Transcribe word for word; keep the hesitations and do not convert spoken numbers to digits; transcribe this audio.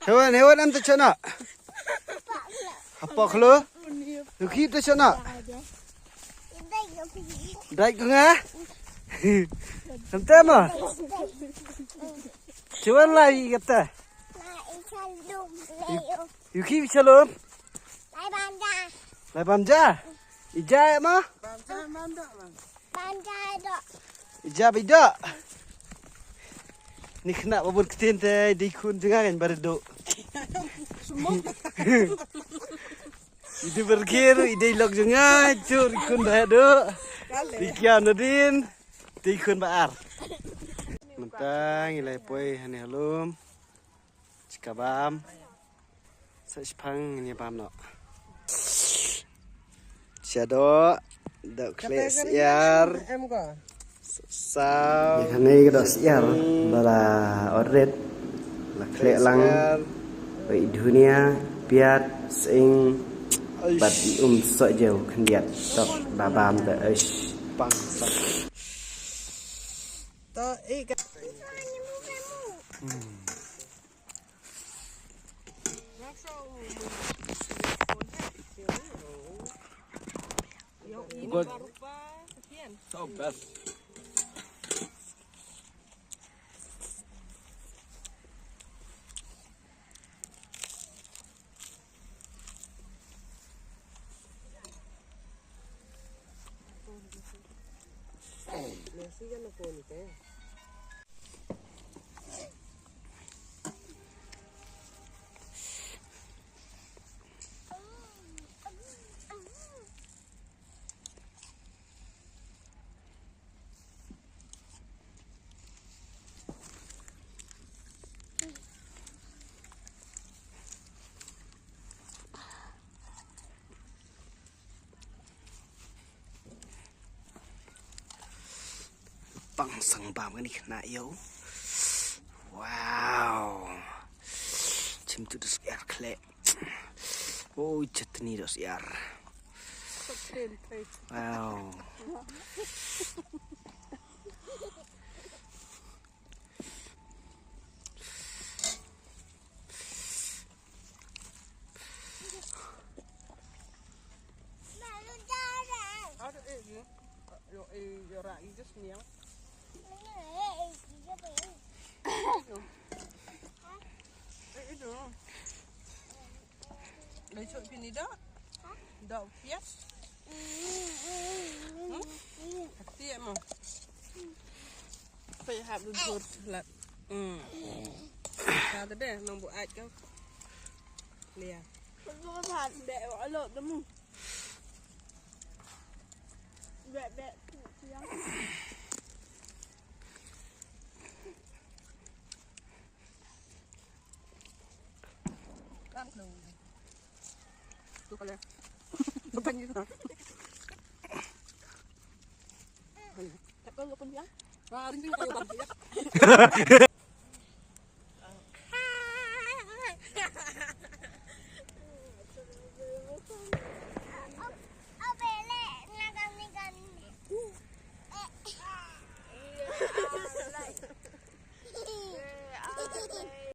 Hewan, hewan em tu chana. Apa kelo? Yuki tu chana. Dai kunga. Ente ma. Chuan lai kata. Yuki bichalom. Lai bam ja. Lai bam ja. Ija ma. Bam ja bam dok ma. Bam ja dok. Ija bidok. Ni kena babur ketin te di kun jengah kan baru dok. Itu berkir, ide lok jengah, cur kun baru dok. Di kiam nadin, di kun baar. Mentang ilai poi hani halum. Chika bam. Sa shipang ngi bam no. Shadow. Dok khleh siar. Em ko. Saw. Ïa kane ka dok siar ba la orit la khleh lang. Ba i dunia piat sing. Bat i um so jew khyndiat tok ba bam da ish. Pang sa. To i ka. Good. So best. Pang sang bam kane khynnah ïew. Wow. Chim tu da siar khleh. Oh, chutney da siar. Wow. Dei chok pini dok. Dok pias. Hmm? Hati mo. Pay hap dun thot lat. Hmm. Sa te be nong bu ait ko. Lia. Ko phat be alo demu. Be be.